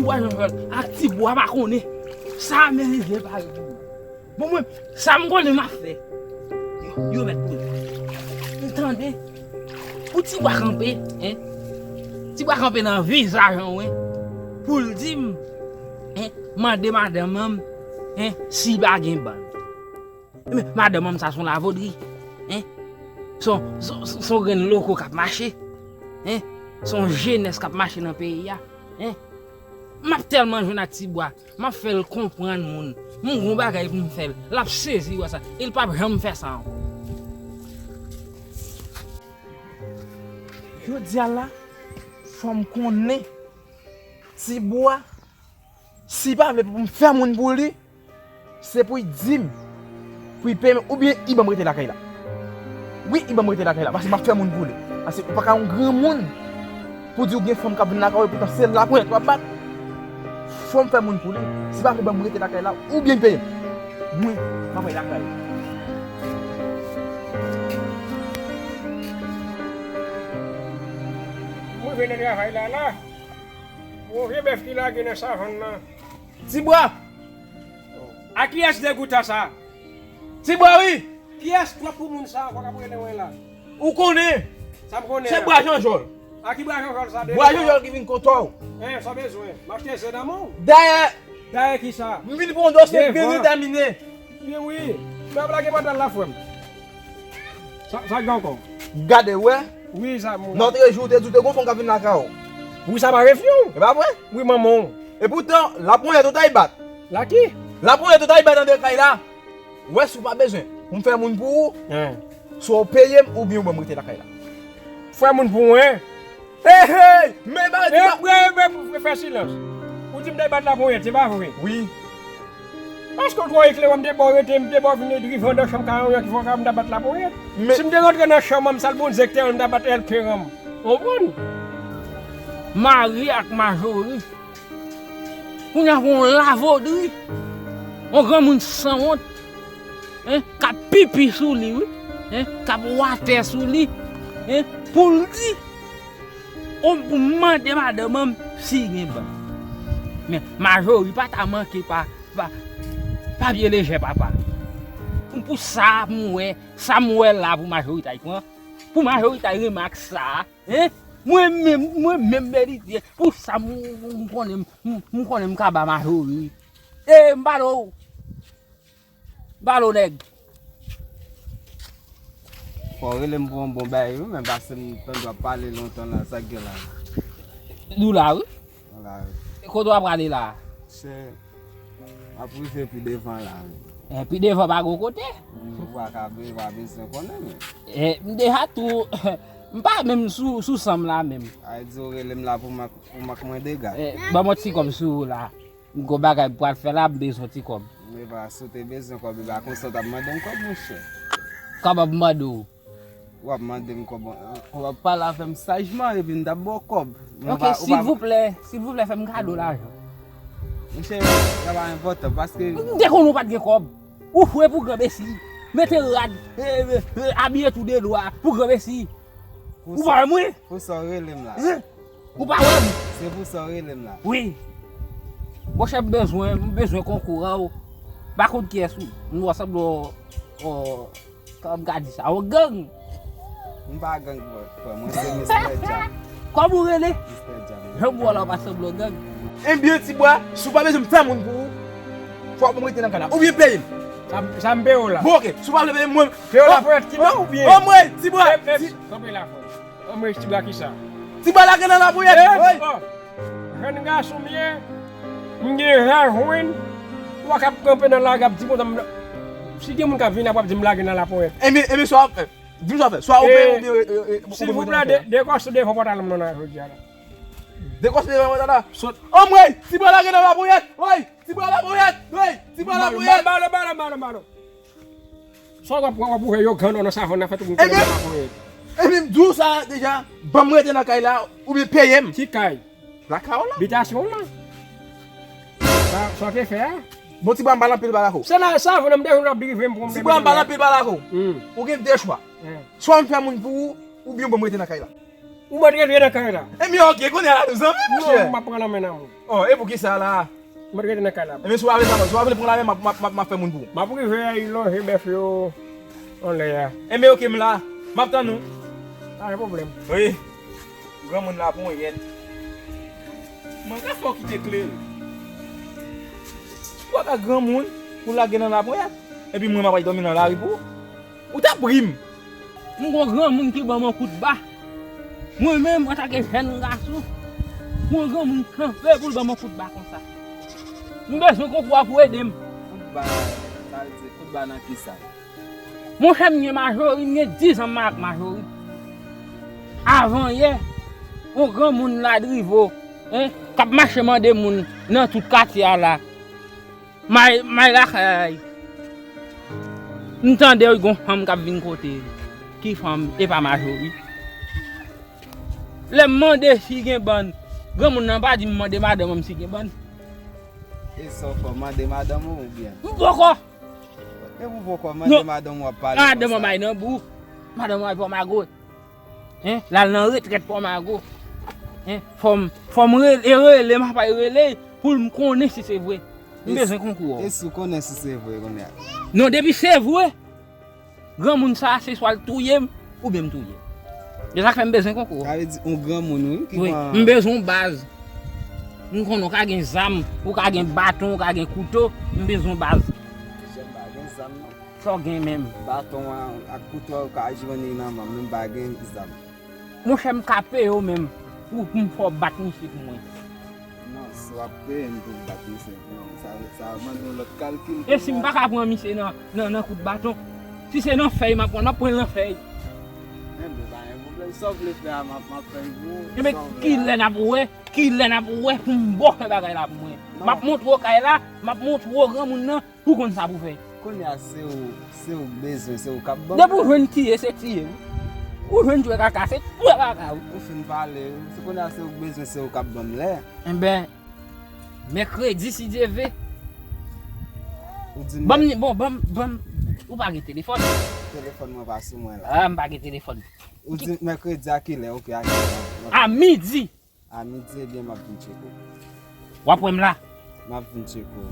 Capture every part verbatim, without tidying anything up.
Bwa Jean Jòl ak Ti Bwa pa konnen sa men rive pare pou yo. Bon, mwen, sa m konnen m ap fè. Yo, yo mèt konnen. Ou tande? Pou Ti Bwa kanpe, en? Ti Bwa kanpe nan vizaj an, wen. Pou l di m, en, mande madanm an, en, si pa gen bann. Men madanm an sa se yon lavodri, en? Se yon, se yon, se yon grenn loko k ap mache, en? Se yon jenès k ap mache nan peyi a, en? M ap tèlman jwenn ak Ti Bwa, m ap fè l konprann moun. M gon bagay pou m fè l. L ap sezi wè sa. E l p ap janm fè sa ankò. Jodi a la, fò m konnen Ti Bwa, si pa vle pou m fè moun pou li, se pou l di m, pou l peye m, oubyen li ban m rete lakay la. Wi, li ban m rete lakay la, paske m ap fè moun pou li. Paske ou pa ka yon granmoun pou di ou gen fanm k ap vin lakay ou, epoutan se laponyèt w ap bat. Fò m fè moun pou li. Si pa vle ban m rete lakay la, oubyen l peye m. Mwen, m ap rete lakay. Mwen vin nan travay la, la. Yon vye bèf ki lage nan savann nan. Ti Bwa! A kiyès degoutan sa? Ti Bwa, wi! Kiyès twòp pou moun sa ankò k ap rele mwen la? Ou konnen! Sa m konnen. Se Bwa Jean Jòl. A ki Bwa Jean Jòl sa? Bwa Jean Jòl ki vin kote w. En, sa w bezwen? M achte zen nan men w. Dayè, dayè kisa? M vin pou yon dosye byen detèmine. Byen wi. Men ap lage pantal la, frè m. Sa, sa gen ankò? Gade, wè. Wi, sa moun. Lòt jou, ou te di w te gon fanm k ap vin lakay ou. Wi, sa pa refye w. E pa vre? Wi, manman w. Epoutan, laponyèt ou t al bat. Laki? Laponyèt ou t al bat anndan kay la. Wè si w pa bezwen pou m fè moun pou ou. En. Swa w peye m oubyen w ban m rete lakay la. Fè moun pou mwen. Hey, hey! Men ba di. E, e, e, fè silans. Ou di m t al bat laponyèt, se pa vre? Wi. Paske w twò eklere, m te ba w rete, m te ba w vin rive anndan chanm karanyan ki fè w ka m ta bat laponyèt. Si m te rantre nan chanm an, m sal Bondye ki te an, m ta bat èl keran m. Ou konprann? Mari ak Majori. Kounye a, yon lavodri, yon granmoun sanwont, en, k ap pipi sou li, wi, en, k ap watè sou li, en, pou l di, o, pou mande madanm an si gen bann. Men Majori pa ta manke pa, pa, pa vye lejè, papa. Pou, pou sa m wè, sa m wè la pou Majori ta pran, pou Majori ta renmen ak sa, en? Mwen menm, mwen menm Melitye, pou sa m, m konnen, m, m konnen m ka ba Majori. E, m pale w. M pale w, nèg. Fò w rele m pou yon bon bagay, wi, men pase m tande w ap pale lontan la, sa k gen la? Nou la, wi. Ala, kote w ap prale la? Se, m ap rive pi devan la, wi. E, pi devan pa gon kote? Ou pa ka be-, pa bezwen konnen, men. E, m deja tou, m pa menm sou, sou san m la menm. Ay di w rele m la pou m ak, pou m ak mwen dega. E, ban m yon ti kòb sou ou la. M gon bagay m pral fè la, m bezwen ti kòb. Men pa si w te bezwen kòb, e pa konsa w t ap mande m kòb, monchè. Kòman m mande w? W ap mande m kòb, w ap pale avè m sajman, epi m t ap ba w kòb. Men w pa, w pa. Silvouplè, silvouplè, fè m kado lajan. Monchè, sa pa enpòtan, paske. M te konn ou pa t gen kòb. Ou fre pou granmesi. Mete rad, e, e, e, abiye tou de lwa pou granmesi. Ou pa wè mwen? Pou sa w rele m la. Hein? Ou pa wè m? Se pou sa w rele m la. Wi. Monchè, m bezwen, m bezwen konkou a w. Pa konn kiyès ou. M wè sanble w, w, kòman m ka di sa? Yon gang. M pa gang, frè. Frè, mwen se Mister Djab. Kòman ou rele? Mister Djab. Jan m wè w la, w pa sanble w gang. Ebyen, Ti Bwa, si w pa bezwen m fè moun pou ou, fò w ban m rete nan kay la. Oubyen peye m. Sa, sa m peye w la. Bon, oke. Si w pa vle peye m, mwen. Peye w la, frè, ki non, oubyen? Anmwey, Ti Bwa. Kanpe la, frè. Anmwey, Ti Bwa kisa? Ti Bwa lage nan laponyèt. Ey, ey. Jèn gason m ye, m gen jan jwenn, ou pa ka ap kanpe nan lari ap di konsa m, si gen moun k ap vini ap di m lage nan laponyèt. Ebyen, ebyen, sa w ap fè? Di m sa w ap fè. Swa ou peye oubyen, e, e, e, silvouplè, de, dekòste devan pòtalè m nan jodi a la. Dekòste devan pòtalè la? Sot. Anmwey, Ti Bwa lage nan laponyèt. Woy, Ti Bwa laponyèt. Woy, Ti Bwa laponyèt. Balo, balo, balo, balo. Sa w ap, w ap ouvè yo grann nan savann nan fè tout moun konnen m pa konnen. Ebyen, m di w sa deja, ban m rete nan kay la, oubyen peye m. Ki kay? Lakay w la. Bitasyon w la. Sa, sa w te fè a? Bon, Ti Bwa, m pale anpil pale ak ou. Se nan savann nan m te jwenn w ap rive m pou m te. Ti Bwa, m pale anpil pale ak ou. Hmm. Ou gen de chwa. Hmm. Swa m fè moun pou ou, oubyen w ban m rete nan kay la. Ou mèt rete nan kay la. Ebyen, ok, kounye a la nou zanmi, monchè. Non, m ap pran nan men nan moun. Oh, e poukisa la? Mwen rete nan kay la. Ebyen, si w ap vle sa, si w ap vle pran la men, m ap, m ap, m ap, m ap fè moun pou ou. M ap rive lonje bèf yo anlè a. Ebyen, ok, m la. M ap tann ou. Pa gen pwoblèm. Wi. Granmoun la ponyèt. Mwen ka fè w kite kle l. Ou pa ka granmoun pou lage nan laponyèt. Epi mwen, m ap al dòmi nan lari pou ou. Ou t ap ri m. M gon granmoun ki ban m yon kout ba. Mwen menm, antanke jèn gason, m gon granmoun kanpe pou l ban m yon kout ba konsa. M bezwen konkou a pou ede m. Kout ba, sa vle di kout ba nan kisa? Monchè, m gen Majori, m gen diz an m ak Majori. Avan yè, yon granmoun ladrivo, en, k ap mache mande moun nan tout katye a la. May, may lakay. M tande gon fanm k ap vin kote l. Ki fanm? E pa Majori. Lè m mande si gen bann, granmoun nan pa di m mande madanm an si gen bann. E sa w fè, mande madanm ou oubyen? M poko. E ou poko mande madanm ou ap pale konsa? Madanm an bay nan bou. Madanm an bay pòmago. Hein? L al nan retrèt Pòmago. Hein? Fò m, fò m rele, rele, m ap rele pou m konnen si se vre. M bezwen konkou a. E si w konnen si se vre kounye a? Non, depi se vre, granmoun sa a se swa l touye m oubyen m touye l. Se sa k fè m bezwen konkou a. Sa vle di yon granmoun wi ki pran. Wi, m bezwen yon baz. M konnen w ka gen zam, ou ka gen baton, ou ka gen kouto, m bezwen yon baz. Monchè, m pa gen zam non. Sa w gen menm? Baton an ak kouto a ou ka jwenn li nan men m, men m pa gen zam. Monchè, m ka peye w menm pou, pou m fè w bat misye pou mwen. Non, si w ap peye m pou m bat misye pou mwen, sa, sa mande yon lòt kalkil pou mwen. E si m pa ka pran misye nan, nan, nan kout baton? Si se nan fèy m ap pran, m ap pran l nan fèy. Enben, pa gen pwoblèm. Sa w vle fè a, m ap, m ap fè l pou ou. Enben, kilè n ap wè? Kilè n ap wè pou m ba w fè bagay la pou mwen? M ap montre w kay la, m ap montre w granmoun nan. Ou konn sa pou fè. Kounye a se ou, se ou k bezwen, se ou k ap ban m. Depi ou jwenn tiye, se tiye wi. Ou jwenn jwe kaka, se jwe kaka wi. Ou fin pale wi. Se kounye a se ou k bezwen, se ou k ap ban m lè. Enben, mèkredi si Dye ve. Ou di m. Ban m, bon, ban m, ban m, ou pa gen telefòn? Telefòn mwen pa sou mwen la. Ah, m pa gen telefòn. Ou di mèkredi a kilè? Ok, a kilè? A midi. A midi, ebyen, m ap vin tcheke w. W ap wè m la? M ap vin tcheke w.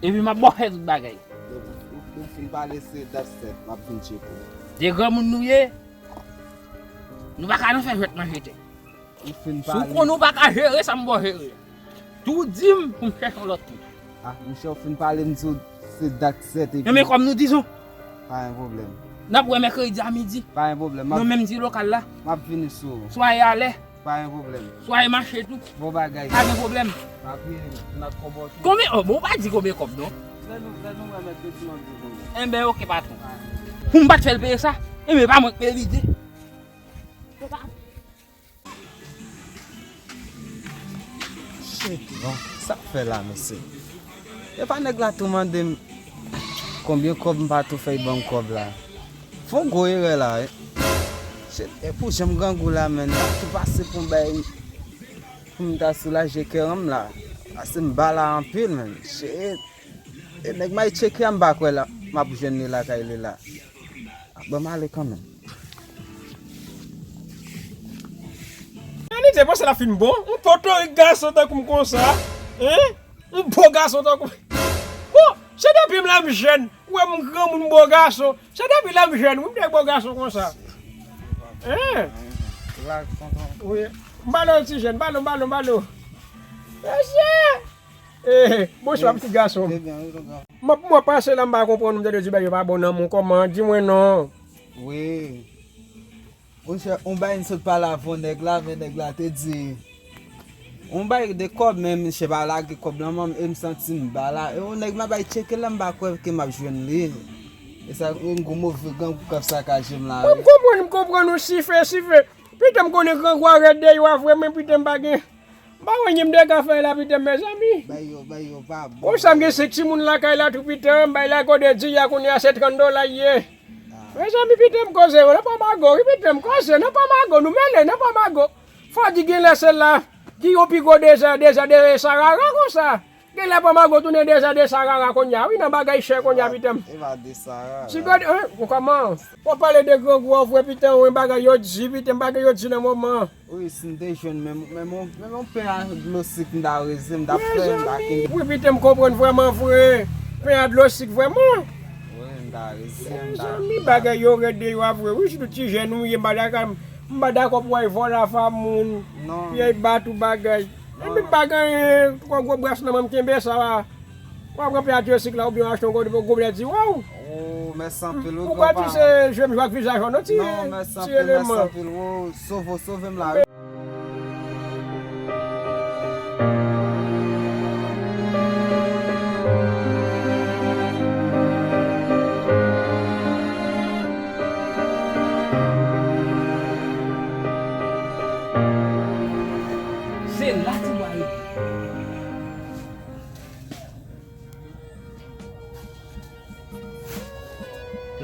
Epi m ap ba w fè tout bagay. Depi ou, ou fin pale se dat sèt, m ap vin tcheke w. De granmoun nou ye, nou pa ka nan fè jwèt manje tè. Ou fin pale. Si w konnen w pa ka jere sa, m ba w jere. Tou di m pou m chèche yon lòt moun. Ah, monchè, ou fin pale, m di w se dat sèt epi. Enben, kòb nou, dizon. Pa gen pwoblèm. N ap wè mèkredi a midi. Pa gen pwoblèm. Nan menm ti lokal la. M ap vini sou ou. Swa e alè. Pa gen pwoblèm. Swa e mache tou. Bon bagay. Pa gen pwoblèm. M ap vini, n ap konpòte. Konbyen? Oh, bon, ou pa di konbyen kòb, non. Lè nou, lè nou wè mèkredi, m ap di w konbyen. Enben, oke, patwon. Pou m pa t fè l peye sa, enben, pa mwen k peye bidye. Se pa Shit, bon, sa k fè la, mesye? E pa nèg la tou mande m konbyen kòb m pa tou fè l ban m kòb la. Fè yon gwo erè la, wi. Shit, e pou jan m grangou la, menn, m ap tou pase pou m bay, pou m ta soulaje kè an m la. Pase m ba la anpil, menn. Shit. E nèg m al tcheke a, m pa kwè la, m ap jwenn li lakay li la. Bon, m ale kanmenm. Anite, panse l ap fin bon? Yon potorik gason tankou m konsa, hein? Yon bo gason tankou m. Bon, se depi m la m jèn, ou wè m granmoun bo gason. Se depi la m jèn, wi, m te bo gason konsa. Hein? Wi. M ba l yon ti jèn, m ba l, m ba l, m ba l. Mesye! Eh, bonswa, pitit gason m. M ap, m ap pase la, m pa konprann ou, m tande di bagay yo pa bon nan men w, kòman? Di mwen non. Wi. Monchè, yon bagay m sot pale avè yon nèg la, men nèg la te di yon bagay de kòb, men misye pa lage kòb nan men m, e m santi m ba la. E yon nèg m ap al tcheke la, m pa kwè ke m ap jwenn li. E sa, yon gwo move grangou k ap sakaje m la, wi. M konprann, m konprann ou, sife, sife. Pitit m konnen grangou a rèd deyò a vre, men pitit m pa gen. M pa wè anyen m te ka fè la, pitit m, mezanmi. Bay yo, bay yo pa bon. Konsa m gen senk timoun lakay la tou, pitit m, bay la gode di a kounye a se trant dola l ye. Ah. Mezanmi, pitit m, koze yo nan Pòmago, wi, pitit m, koze nan Pòmago, nou mele nan Pòmago. Fò di gen lè se la, ki yo pi gwo deza, deza, deza Sarara konsa. Genlè pa mago tounen deza de sarara kounye a, wi, nan bagay chè kounye a, pitan m. E pa de sarara. Ti gòd, en, ou kòman? W ap pale de grangou an vre, pitan, wi, bagay yo di, pitan, bagay yo di nan moman. Wi, si m te jwenn menm, menm, menm yon pen a dlo sik m ta reze, m ta fè, m ta kenbe. Wi, pitan, m konprann vrèman vre. Pen a dlo sik vrèman. Wi, m ta reze, m ta. Mezanmi, bagay yo rèd deyò a vre. Wi, sitou ti jèn ou ye, m pa dakò, m pa dakò pou w al vòlò afè moun. Non. Pyè bat ou bagay. Epi m pa gen twò gwo bras nan men m kenbe sa a. W ap ranpli atye sik la oubyen w achte yon gwo, gwo blè di waw. Oh, mèsi anpil, wi, ou pa di se je m jwe ak vizaj ou non, ti, ti eleman. Mèsi anpil, mèsi anpil, wi, sove, sove m la, wi. Se la ti bwa rete.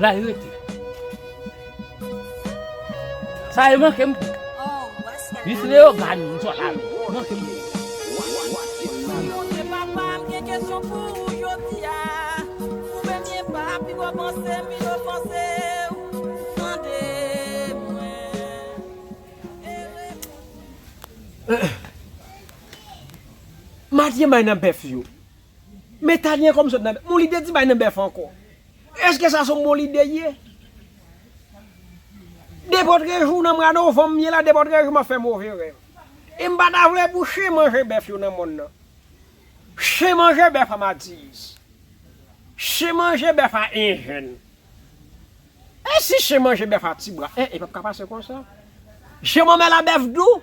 La yo rete. Sa yo manke m. Jis Leyogàn, m sot la. Manke m. Monchè papa, m gen kesyon pou ou jodi a. Ou premye pa, pi gwo panse m, pi gwo panse w. Tande mwen. Matye may nan bèf yo. Men Talyen kòm sot nan bèf. Mon lide di bay nan bèf ankò. Èske sa se yon bon lide ye? Depi trè jou nan mwa novanm ye la, depi trè jou m ap fè move rèv. E m pa ta vle pou chen manje bèf yo nan mòn nan. Chen manje bèf a Matiz. Chen manje bèf a Enjèn. E si chen manje bèf a Tibwa, e, e p ap ka pase konsa. Jan manmèl a bèf dou,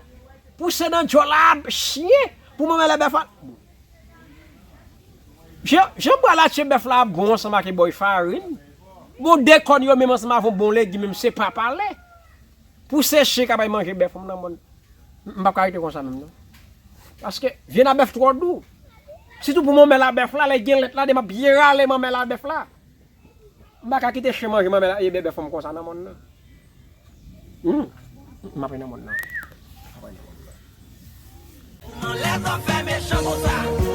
pou se nan djòl a chen, pou manmèl a bèf la. Jan, jan bwa latye bèf la ap bon ansanm ak bòy farin, bon de kòn yo menm ansanm avè yon bon legim, menm se pa pale. Pou se chen k ap al manje bèf m nan mòn. M p ap ka rete konsa menm non. Paske vyann a bèf twò dou. Sitou pou manmèl a bèf la, lè gen lèt la, de m ap byen rale manmèl a bèf la. M pa ka kite chen manje manmèl a, e bèbè fanm konsa nan mòn nan. Hmm. M ap nan mòn nan. M ap nan mòn nan. Kòman lèzòm fè mechan konsa?